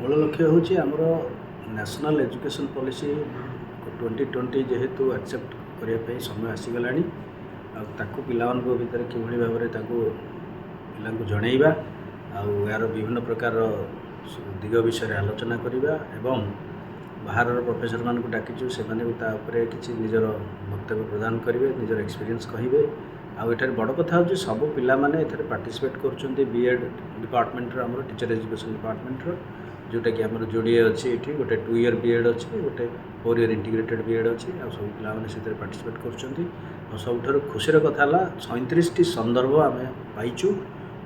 ମୂଳ ଲକ୍ଷ୍ୟ ହେଉଛି ଆମର ନ୍ୟାସନାଲ୍ ଏଜୁକେସନ୍ ପଲିସି 2020 ଯେହେତୁ ଆକ୍ସେପ୍ଟ କରିବା ପାଇଁ ସମୟ ଆସିଗଲାଣି, ଆଉ ତାକୁ ପିଲାମାନଙ୍କ ଭିତରେ କିଭଳି ଭାବରେ ତାକୁ ପିଲାଙ୍କୁ ଜଣେଇବା ଆଉ ଏହାର ବିଭିନ୍ନ ପ୍ରକାରର ଦିଗ ବିଷୟରେ ଆଲୋଚନା କରିବା ଏବଂ ବାହାରର ପ୍ରଫେସରମାନଙ୍କୁ ଡାକିଛୁ। ସେମାନେ ବି ତା ଉପରେ କିଛି ନିଜର ବକ୍ତବ୍ୟ ପ୍ରଦାନ କରିବେ, ନିଜର ଏକ୍ସପିରିଏନ୍ସ କହିବେ। ଆଉ ଏଠାରେ ବଡ଼ କଥା ହେଉଛି, ସବୁ ପିଲାମାନେ ଏଥିରେ ପାର୍ଟିସିପେଟ୍ କରୁଛନ୍ତି। ବି ଏଡ଼୍ ଡିପାର୍ଟମେଣ୍ଟର, ଆମର ଟିଚର ଏଜୁକେସନ୍ ଡିପାର୍ଟମେଣ୍ଟର, ଯେଉଁଟାକି ଆମର ଯୋଡ଼ିଏ ଅଛି ଏଠି, ଗୋଟେ 2 ଇୟର୍ ବି ଏଡ଼୍ ଅଛି, ଗୋଟେ 4 ଇୟର୍ ଇଣ୍ଟିଗ୍ରେଟେଡ୍ ବି ଏଡ଼୍ ଅଛି। ଆଉ ସବୁ ପିଲାମାନେ ସେଥିରେ ପାର୍ଟିସିପେଟ୍ କରୁଛନ୍ତି। ଆଉ ସବୁଠାରୁ ଖୁସିର କଥା ହେଲା, 37ଟି ସନ୍ଦର୍ଭ ଆମେ ପାଇଛୁ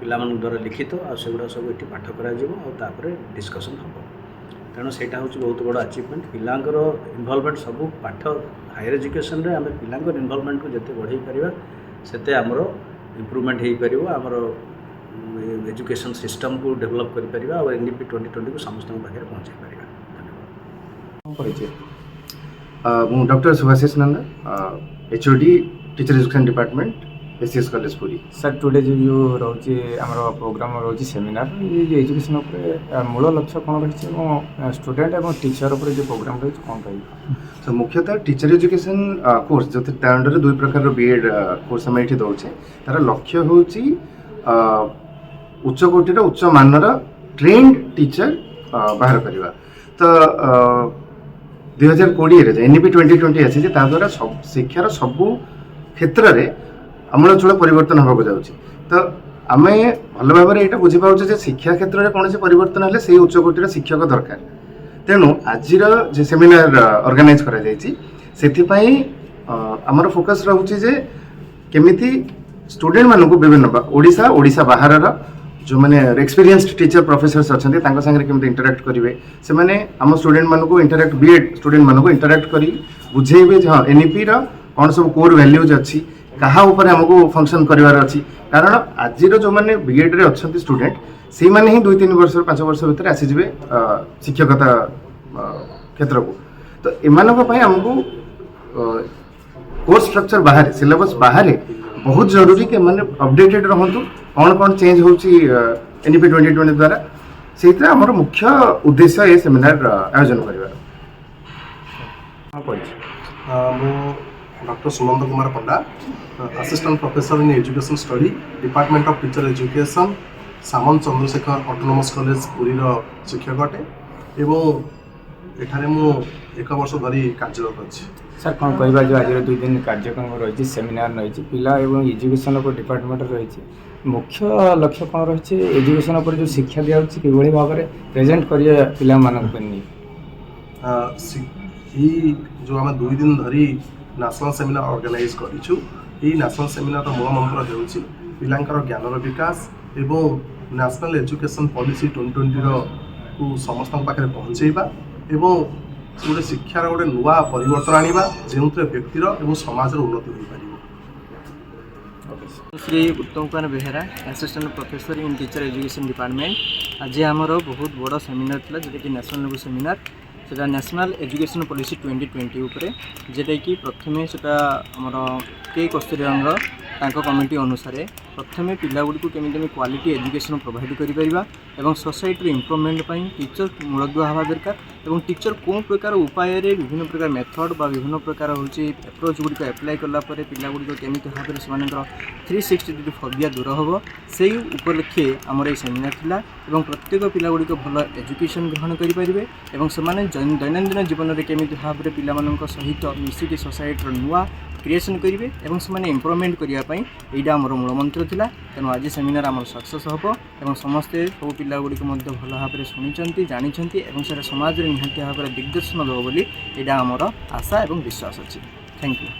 ପିଲାମାନଙ୍କ ଦ୍ୱାରା ଲିଖିତ, ଆଉ ସେଗୁଡ଼ା ସବୁ ଏଠି ପାଠ କରାଯିବ ଆଉ ତାପରେ ଡିସ୍କସନ୍ ହେବ। ତେଣୁ ସେଇଟା ହେଉଛି ବହୁତ ବଡ଼ ଆଚିଭମେଣ୍ଟ, ପିଲାଙ୍କର ଇନଭଲଭମେଣ୍ଟ। ସବୁ ପାଠ ହାୟର ଏଜୁକେସନରେ ଆମେ ପିଲାଙ୍କର ଇନଭଲଭମେଣ୍ଟକୁ ଯେତେ ବଢ଼େଇ ପାରିବା, ସେତେ ଆମର ଇମ୍ପ୍ରୁଭମେଣ୍ଟ ହେଇପାରିବ, ଆମର ଏଜୁକେସନ୍ ସିଷ୍ଟମକୁ ଡେଭଲପ୍ କରିପାରିବା ଆଉ ଏନ୍ ଇ ପି 2020କୁ ସମସ୍ତଙ୍କ ପାଖରେ ପହଞ୍ଚାଇ ପାରିବା। ଧନ୍ୟବାଦ। କ'ଣ କହିଛି? ମୁଁ doctor Subhasish Nanda, HOD, Teacher Education Department, ACS college, Puri. Sir, today ଯେଉଁ ରହୁଛି ଆମର ପ୍ରୋଗ୍ରାମ୍ ରହୁଛି ସେମିନାର, ଏଇ ଯେଉଁ ଏଜୁକେସନ୍ ଉପରେ ମୂଳ ଲକ୍ଷ୍ୟ କ'ଣ ରହିଛି ଏବଂ ଷ୍ଟୁଡେଣ୍ଟ ଏବଂ ଟିଚର ଉପରେ ଯେଉଁ ପ୍ରୋଗ୍ରାମ୍ ରହିଛି, କ'ଣ ରହିବ? ତ ମୁଖ୍ୟତଃ ଟିଚର ଏଜୁକେସନ୍ କୋର୍ସ, ଯେଉଁଥିରେ ତା ଅଣ୍ଡରରେ ଦୁଇ ପ୍ରକାରର ବି ଏଡ଼୍ କୋର୍ସ ଆମେ ଏଇଠି ଦେଉଛେ, ତାର ଲକ୍ଷ୍ୟ ହେଉଛି ଉଚ୍ଚ କୋଟିର, ଉଚ୍ଚ ମାନର ଟ୍ରେଣ୍ଡ ଟିଚର ବାହାର କରିବା। ତ 2020ରେ ଏନ୍ ଇ ପି 2020 ଆସିଛି, ତା ଦ୍ୱାରା ସବୁ ଶିକ୍ଷାର ସବୁ କ୍ଷେତ୍ରରେ ଆମୂଳଚୂଳ ପରିବର୍ତ୍ତନ ହେବାକୁ ଯାଉଛି। ତ ଆମେ ଭଲ ଭାବରେ ଏଇଟା ବୁଝିପାରୁଛେ ଯେ ଶିକ୍ଷା କ୍ଷେତ୍ରରେ କୌଣସି ପରିବର୍ତ୍ତନ ହେଲେ ସେଇ ଉଚ୍ଚ କୋଟିର ଶିକ୍ଷକ ଦରକାର। ତେଣୁ ଆଜିର ଯେ ସେମିନାର ଅର୍ଗାନାଇଜ କରାଯାଇଛି, ସେଥିପାଇଁ ଆମର ଫୋକସ୍ ରହୁଛି ଯେ କେମିତି ଷ୍ଟୁଡେଣ୍ଟମାନଙ୍କୁ ବିଭିନ୍ନ ଓଡ଼ିଶା, ଓଡ଼ିଶା ବାହାରର ଯେଉଁମାନେ ଏକ୍ସପିରିଏନ୍ସଡ ଟିଚର ପ୍ରଫେସର୍ସ ଅଛନ୍ତି, ତାଙ୍କ ସାଙ୍ଗରେ କେମିତି ଇଣ୍ଟରାକ୍ଟ କରିବେ। ସେମାନେ ଆମ ଷ୍ଟୁଡେଣ୍ଟମାନଙ୍କୁ ଇଣ୍ଟରାକ୍ଟ, ବି ଏଡ୍ ଷ୍ଟୁଡେଣ୍ଟମାନଙ୍କୁ ଇଣ୍ଟରାକ୍ଟ କରି ବୁଝେଇବେ ଯେ ହଁ, ଏନ୍ଇପିର କ'ଣ ସବୁ କୋର୍ ଭ୍ୟାଲ୍ୟୁଜ୍ ଅଛି, କାହା ଉପରେ ଆମକୁ ଫଙ୍କସନ୍ କରିବାର ଅଛି। କାରଣ ଆଜିର ଯେଉଁମାନେ ବି ଏଡ୍ରେ ଅଛନ୍ତି ଷ୍ଟୁଡେଣ୍ଟ, ସେଇମାନେ ହିଁ 2-3 ବର୍ଷ, 5 ବର୍ଷ ଭିତରେ ଆସିଯିବେ ଶିକ୍ଷକତା କ୍ଷେତ୍ରକୁ। ତ ଏମାନଙ୍କ ପାଇଁ ଆମକୁ କୋର୍ସ ଷ୍ଟ୍ରକ୍ଚର ବାହାରେ, ସିଲେବସ୍ ବାହାରେ ବହୁତ ଜରୁରୀ କି ଏମାନେ ଅପଡେଟେଡ୍ ରହନ୍ତୁ, କ'ଣ କ'ଣ ଚେଞ୍ଜ ହେଉଛି ଏନ୍ଇପି 2020 ଦ୍ୱାରା। ସେଇଥିରେ ଆମର ମୁଖ୍ୟ ଉଦ୍ଦେଶ୍ୟ ଏ ସେମିନାର ଆୟୋଜନ କରିବାର। କ'ଣ କହିଛି? ମୁଁ doctor Sumanta Kumar Panda, Assistant Professor in Education Study, Department of Teacher Education, Samanta Chandrashekhar autonomous college, ପୁରୀର ଶିକ୍ଷକ ଅଟେ ଏବଂ ଏଠାରେ ମୁଁ ଏକ ବର୍ଷ ଧରି କାର୍ଯ୍ୟରତ ଅଛି। ସାର୍, କ'ଣ କହିବା, ଯେଉଁ ଆଜିର 2 ଦିନ କାର୍ଯ୍ୟକ୍ରମ ରହିଛି, ସେମିନାର ରହିଛି, ପିଲା ଏବଂ ଏଜୁକେସନ୍ ଉପରେ ଡିପାର୍ଟମେଣ୍ଟ ରହିଛି, ମୁଖ୍ୟ ଲକ୍ଷ୍ୟ କ'ଣ ରହିଛି? ଏଜୁକେସନ୍ ଉପରେ ଯେଉଁ ଶିକ୍ଷା ଦିଆଯାଉଛି, କିଭଳି ଭାବରେ ପ୍ରେଜେଣ୍ଟ କରିବା ପିଲାମାନଙ୍କୁ ନେଇ? ଏଇ ଯେଉଁ ଆମେ 2 ଦିନ ଧରି ନ୍ୟାସନାଲ୍ ସେମିନାର ଅର୍ଗାନାଇଜ୍ କରିଛୁ, ଏଇ ନ୍ୟାସନାଲ୍ ସେମିନାରର ମୂଳ ମନ୍ତ୍ର ହେଉଛି ପିଲାଙ୍କର ଜ୍ଞାନର ବିକାଶ ଏବଂ ନ୍ୟାସନାଲ୍ ଏଜୁକେସନ୍ ପଲିସି 2020ର କୁ ସମସ୍ତଙ୍କ ପାଖରେ ପହଞ୍ଚେଇବା ଏବଂ ଗୋଟେ ଶିକ୍ଷାର ଗୋଟେ ନୂଆ ପରିବର୍ତ୍ତନ ଆଣିବା, ଯେଉଁଥିରେ ବ୍ୟକ୍ତିର ଏବଂ ସମାଜର ଉନ୍ନତି ହୋଇପାରିବ। Shri Uttam Kumar Behera, Assistant Professor in Teacher Education Department। ଆଜି ଆମର ବହୁତ ବଡ଼ ସେମିନାର ଥିଲା, ଯେଉଁଟାକି ନ୍ୟାସନାଲ୍ ଲେଭେଲ୍ ସେମିନାର। ସେଟା ନ୍ୟାସନାଲ୍ ଏଜୁକେସନ୍ ପଲିସି 2020 ଉପରେ, ଯେଉଁଟାକି ପ୍ରଥମେ ସେଟା ଆମର କେ କସ୍ତୁରୀରଙ୍ଗନ ତାଙ୍କ କମିଟି ଅନୁସାରେ ପ୍ରଥମେ ପିଲାଗୁଡ଼ିକୁ କେମିତି ଆମେ କ୍ୱାଲିଟି ଏଜୁକେସନ୍ ପ୍ରୋଭାଇଡ଼ କରିପାରିବା ଏବଂ ସୋସାଇଟିର ଇମ୍ପ୍ରୁଭମେଣ୍ଟ ପାଇଁ ଟିଚର ମୂଳଦୁଆ ହେବା ଦରକାର ଏବଂ ଟିଚର କେଉଁ ପ୍ରକାର ଉପାୟରେ, ବିଭିନ୍ନ ପ୍ରକାର ମେଥଡ଼ ବା ବିଭିନ୍ନ ପ୍ରକାର ହେଉଛି ଆପ୍ରୋଚ୍ ଗୁଡ଼ିକ ଆପ୍ଲାଏ କଲା ପରେ ପିଲାଗୁଡ଼ିକ କେମିତି ଭାବରେ ସେମାନଙ୍କର 360 ଡିଗ୍ରୀ ଫୋବିଆ ଦୂର ହେବ, ସେଇ ଉପଲକ୍ଷେ ଆମର ଏଇ ସେମିନାର ଥିଲା। ଏବଂ ପ୍ରତ୍ୟେକ ପିଲାଗୁଡ଼ିକ ଭଲ ଏଜୁକେସନ୍ ଗ୍ରହଣ କରିପାରିବେ ଏବଂ ସେମାନେ ଦୈନନ୍ଦିନ ଜୀବନରେ କେମିତି ଭାବରେ ପିଲାମାନଙ୍କ ସହିତ ମିଶିକି ସୋସାଇଟିର ନୂଆ କ୍ରିଏସନ୍ କରିବେ ଏବଂ ସେମାନେ ଇମ୍ପ୍ରୁଭମେଣ୍ଟ କରିବା ପାଇଁ ଏଇଟା ଆମର ମୂଳ ମନ୍ତ୍ର ଥିଲା। ତେଣୁ ଆଜି ସେମିନାର ଆମର ସକ୍ସେସ୍ ହେବ ଏବଂ ସମସ୍ତେ, ସବୁ ପିଲାଗୁଡ଼ିକ ମଧ୍ୟ ଭଲ ଭାବରେ ଶୁଣିଛନ୍ତି, ଜାଣିଛନ୍ତି ଏବଂ ସେଇଟା ସମାଜରେ ନିହାତି ଭାବରେ ଦିଗ୍ଦର୍ଶନ ଦେବ ବୋଲି ଏଇଟା ଆମର ଆଶା ଏବଂ ବିଶ୍ୱାସ ଅଛି। Thank you.